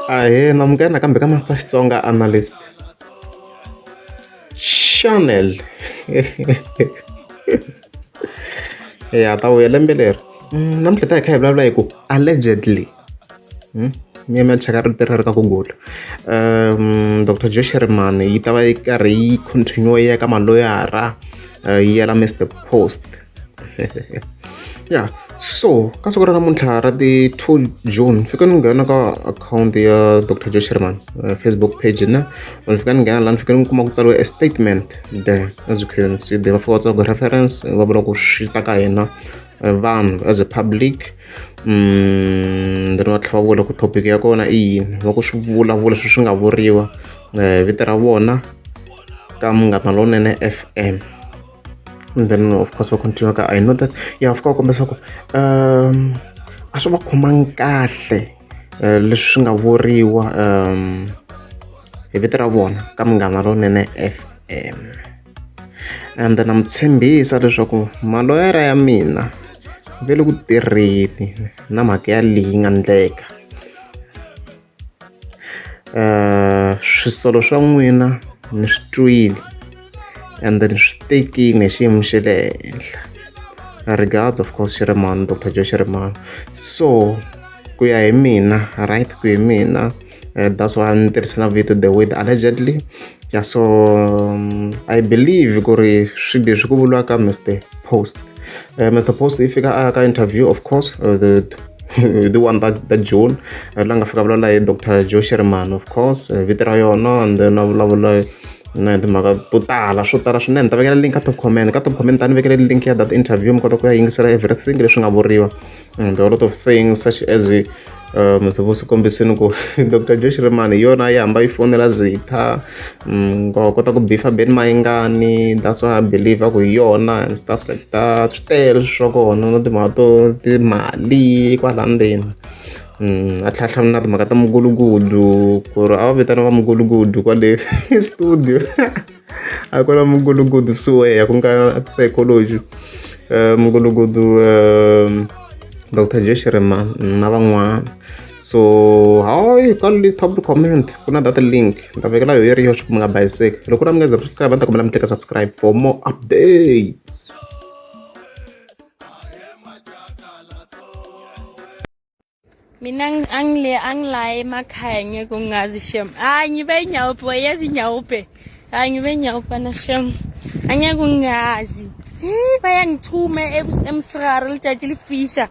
Ahee namukela nakambe ka Master Xitsonga Analyst Channel ya ta vuya lembe leri namuntlha ta hi kha hi vulavula hi ku allegedly ni ya cheka rito ri ka Google Doctor Joe Shirimani yi ta va yi karhi yi continue yi ya ka maloyara yi yela Mister Post ya so ka siku ra namuntlha ra ti 2 June fika ni nghena ka akhawunti ya Doctor Joe Shirimani Facebook page na ni fika ni nghena laha ni fika ni kuma ku tsariwe a statement there as you can see there va fika va tsala ku reference va vula ku swi ta ka hina vanhu as a public then va tlhela va vula ku topic ya kona i yini va ku swi vulavula sweswi swi nga vuriwa vito ra vona ka Munghana Lonene F_M and then of course va continue ka I know that ya fika va kombisa ku a swi va khomangi kahle leswi swi nga vuriwa hi vito ra vona ka Munghana Lonene F_M and na mi tshembisa leswaku maloyara ya mina va le ku tirheni na mhaka ya leyi nga endleka swisolo swa n'wina ni swi twile and then swi tekile hi xiyimo xa le henhla regards of course Shirimani Doctor Joe Shirimani so ku ya hi mina right ku ya hi mina that's why ni tirhisa na vito the word allegedly ya so I believe ku ri swilo leswi ku vuriwaka Mister Post Mister Post i fika a ya ka interview of course the one that June la nga fika vulavula hi Doctor Joe Shirimani of course vito ra yona and then a vulavula na hi timhaka to tala swo tala swinene ni ta vekela link ka top comment ka top comment a ni vekele link ya that interview mi kota ku ya yingisela everything leswi nga vuriwa and there are a lot of things such as Mr swi kombisini ku Doctor Joe Shirimani hi yona yi hamba yi fonela Zitha wa kota ku bifa Benny Mayengani that's why I believe a ku hi yona and stuff like that swi tele swa kona na timhaka to timali kwala ndzeni a tlhela a hlamula na timhaka ta mugulugudu ku ri a va vitana va mugulugudu kwale studio a ku na mugulugudu suweya ku nga psychology mugulugudu Doctor Joe Shirimani na van'wana so hayi ka top comment ku na that link ni ta vekela yo yi ri yoxe ku mi nga bayiseki loko ku ri mi nga za subscribe a ni ta kombela mi tlika subscribe for more updates. Mina angile angilaye emakhaya ngeke ungazi shem. Hayi ngibe inyawupe wayazi inyawupe. Hayi ngibe inyawupe na shem. Angeke ungazi. Bayangithuma emsrara letšatši le fisha.